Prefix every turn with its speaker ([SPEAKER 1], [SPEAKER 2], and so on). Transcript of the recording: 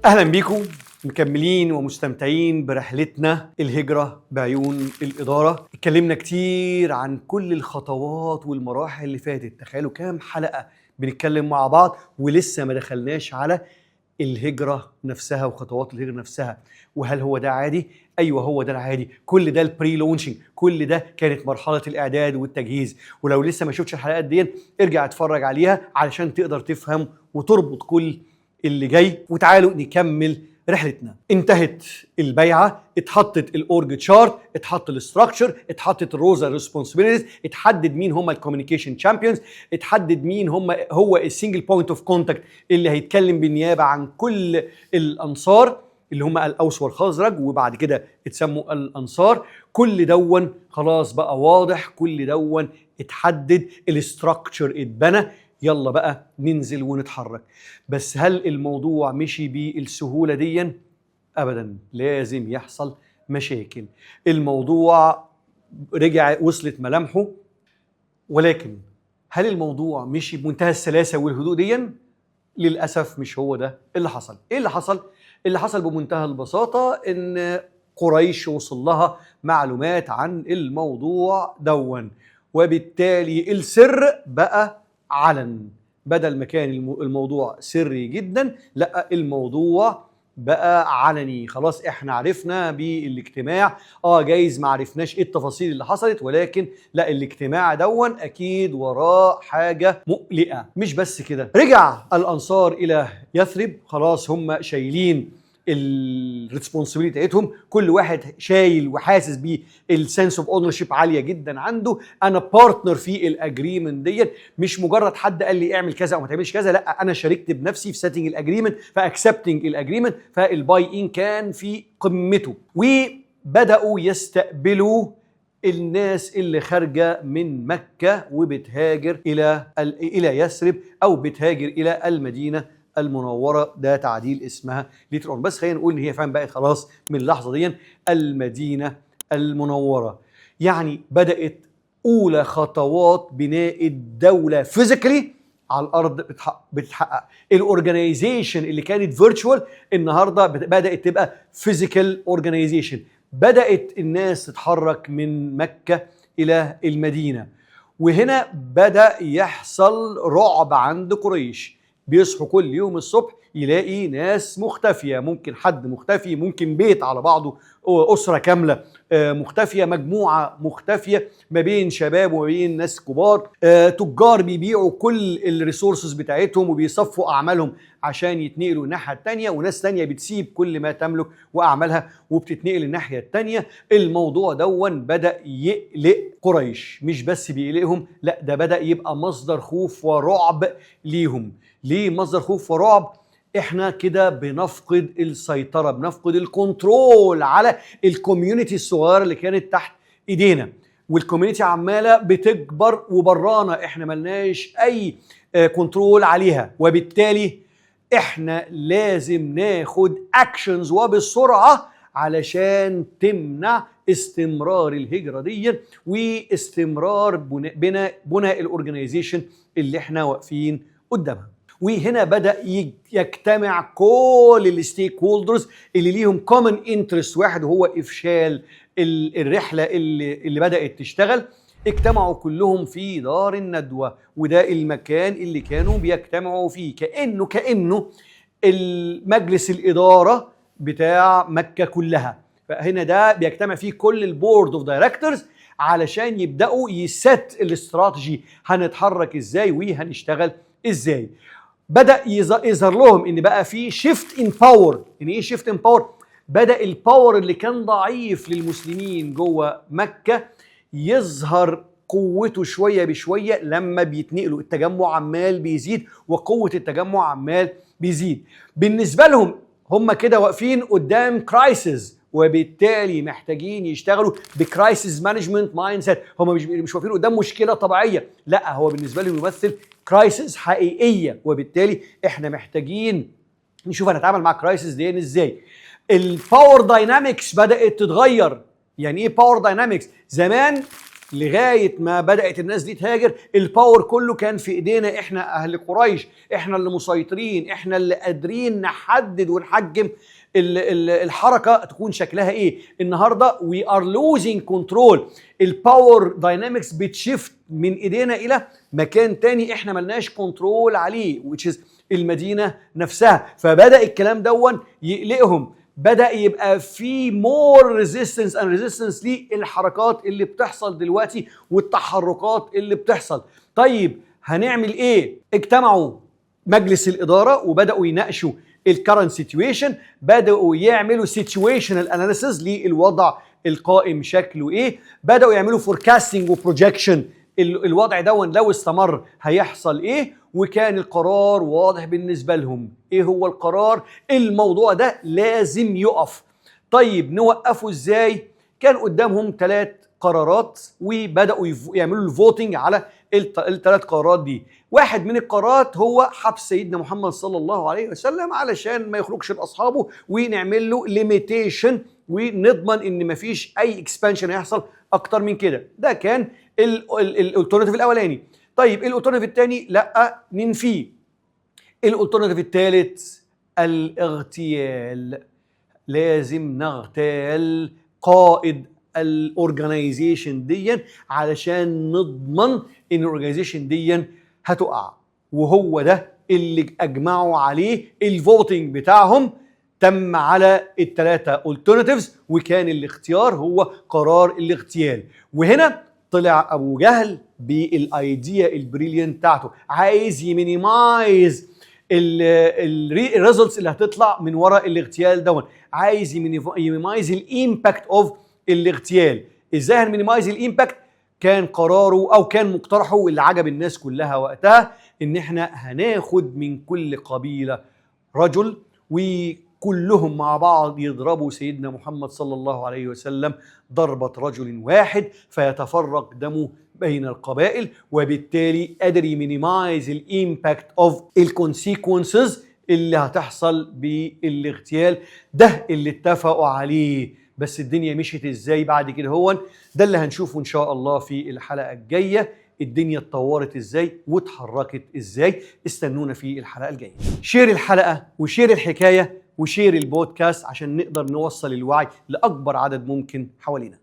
[SPEAKER 1] اهلا بيكم، مكملين ومستمتعين برحلتنا الهجرة بعيون الإدارة. اتكلمنا كتير عن كل الخطوات والمراحل اللي فاتت. تخيلوا كام حلقة بنتكلم مع بعض ولسه ما دخلناش على الهجرة نفسها وخطوات الهجرة نفسها. وهل هو ده عادي؟ ايوه، هو ده العادي. كل ده ال pre-launching، كل ده كانت مرحلة الإعداد والتجهيز. ولو لسه ما شفتش الحلقات دي، ارجع اتفرج عليها علشان تقدر تفهم وتربط كل اللي جاي. وتعالوا نكمل رحلتنا. انتهت البيعه، اتحطت ال org chart، اتحط ال structure، اتحطت ال roles responsibilities، اتحدد مين هم ال communication champions، اتحدد مين هم هو ال single point of contact اللي هيتكلم بالنيابة عن كل الانصار، اللي هم الاوس والخزرج وبعد كده اتسموا الانصار. كل دون خلاص بقى واضح، كل دون اتحدد، ال structure اتبنى. يلا بقى ننزل ونتحرك. بس هل الموضوع مشي بالسهولة دي؟ ابدا، لازم يحصل مشاكل. الموضوع رجع وصلت ملامحه، ولكن هل الموضوع مشي بمنتهى السلاسة والهدوء دي؟ للاسف مش هو ده اللي حصل. ايه اللي حصل؟ اللي حصل بمنتهى البساطة ان قريش وصل لها معلومات عن الموضوع دون، وبالتالي السر بقى علن. بدل ما كان الموضوع سري جدا، لا، الموضوع بقى علني. خلاص، احنا عرفنا بالاجتماع. جايز ما عرفناش ايه التفاصيل اللي حصلت، ولكن لا، الاجتماع دون اكيد وراه حاجة مقلقه. مش بس كده، رجع الانصار الى يثرب. خلاص، هم شايلين ال responsibility بتاعتهم، كل واحد شايل وحاسس بال sense of ownership عالية جدا عنده. انا partner في ال agreement ديت، مش مجرد حد قال لي اعمل كذا او ما تعملش كذا، لا، انا شاركت بنفسي في setting ال agreement، ف accepting ال agreement، فال buy-in كان في قمته. وبداوا يستقبلوا الناس اللي خارجه من مكة وبتهاجر الى يثرب او بتهاجر الى المدينة المنوره. ده تعديل اسمها later on، بس خلينا نقول ان هي فعلا بقت خلاص من اللحظة دي المدينة المنوره. يعني بدات اولى خطوات بناء الدولة physically على الارض بتتحقق. ال organization اللي كانت virtual النهارده بدات تبقى physical organization. بدات الناس تتحرك من مكة الى المدينه، وهنا بدا يحصل رعب عند قريش. بيصحوا كل يوم الصبح يلاقي ناس مختفيه، ممكن حد مختفي، ممكن بيت على بعضه، اسره كاملة مختفيه، مجموعة مختفيه ما بين شباب وما بين ناس كبار، تجار بيبيعوا كل ال resources بتاعتهم وبيصفوا اعمالهم عشان يتنقلوا الناحية الثانيه، وناس ثانية بتسيب كل ما تملك واعمالها وبتتنقل الناحية الثانيه. الموضوع دون بدا يقلق قريش. مش بس بيقلقهم، لا، ده بدا يبقى مصدر خوف ورعب ليهم. ليه مصدر خوف ورعب؟ احنا كده بنفقد السيطره، بنفقد ال control على ال community الصغيرة اللي كانت تحت ايدينا، وال community عماله بتكبر وبرانا، احنا ملناش اي control عليها. وبالتالي احنا لازم ناخد actions وبسرعة علشان تمنع استمرار الهجرة دي واستمرار بناء ال organization اللي احنا واقفين قدامها. وهنا بدا يجتمع كل ال stakeholders اللي ليهم common interest واحد، وهو افشال الرحلة اللي بدات تشتغل. اجتمعوا كلهم في دار الندوه، وده المكان اللي كانوا بيجتمعوا فيه كانه المجلس الادارة بتاع مكة كلها. فهنا ده بيجتمع فيه كل ال board of directors علشان يبداوا ي set ال strategy، هنتحرك ازاي وهنشتغل ازاي. بدا يظهر لهم ان بقى في shift in power. ان ايه shift in power؟ بدا ال power اللي كان ضعيف للمسلمين جوه مكة يظهر قوته شوية بشوية لما بيتنقلوا. التجمع عمال بيزيد وقوه التجمع عمال بيزيد. بالنسبة لهم هم كده واقفين قدام crisis، وبالتالي محتاجين يشتغلوا ب crisis management mindset. هم مش واقفين قدام مشكلة طبيعيه، لا، هو بالنسبة لهم يمثل crisis حقيقيه، وبالتالي احنا محتاجين نشوف هنتعامل مع crisis دي ازاي. ال power dynamics بدات تتغير. يعني ايه power dynamics؟ زمان لغاية ما بدات الناس دي تهاجر، ال power كله كان في ايدينا احنا اهل قريش، احنا اللي مسيطرين، احنا اللي قادرين نحدد ونحجم الحركة تكون شكلها ايه. النهارده we are losing control، ال power dynamics بت shift من ايدينا الى مكان تاني احنا ملناش control عليه، which is المدينة نفسها. فبدا الكلام دون يقلقهم، بدا يبقى في more resistance and resistance للحركات اللي بتحصل دلوقتي والتحركات اللي بتحصل. طيب هنعمل ايه؟ اجتمعوا مجلس الادارة وبداوا يناقشوا ال current situation، بداوا يعملوا situational analysis للوضع القائم شكله ايه، بداوا يعملوا forecasting و projection الوضع دون لو استمر هيحصل ايه. وكان القرار واضح بالنسبة لهم. ايه هو القرار؟ الموضوع ده لازم يقف. طيب نوقفه ازاي؟ كان قدامهم ثلاث قرارات وبداوا يعملوا ال voting على الثلاث قرارات دي. واحد من القرارات هو حبس سيدنا محمد صلى الله عليه وسلم علشان ما يخرجش لاصحابه، ونعمل له limitation ونضمن ان مفيش اي expansion هيحصل اكتر من كده. ده كان ال alternative الاولاني. طيب ال alternative الثاني؟ لا، ننفيه. ال alternative الثالث الاغتيال، لازم نغتال قائد ال organization دي علشان نضمن ان ال organization دي هتقع. وهو ده اللي اجمعوا عليه، ال voting بتاعهم تم على الثلاثة alternatives، وكان الاختيار هو قرار الاغتيال. وهنا طلع ابو جهل بال idea ال brilliant بتاعته، عايز ي minimize ال results اللي هتطلع من وراء الاغتيال دون، عايز ي minimize ال impact of الاغتيال. ازاي هن minimize ال impact؟ كان قراره او كان مقترحه اللي عجب الناس كلها وقتها ان احنا هناخد من كل قبيلة رجل وكلهم مع بعض يضربوا سيدنا محمد صلى الله عليه وسلم ضربة رجل واحد، فيتفرق دمه بين القبائل، وبالتالي قادر ي minimize ال impact of ال consequences اللي هتحصل بالاغتيال. ده اللي اتفقوا عليه. بس الدنيا مشيت ازاي بعد كده؟ هو ده اللي هنشوفه ان شاء الله في الحلقة الجايه، الدنيا اتطورت ازاي واتحركت ازاي. استنونا في الحلقة الجايه. share الحلقة و share الحكاية و share البودكاست عشان نقدر نوصل الوعي لاكبر عدد ممكن حوالينا.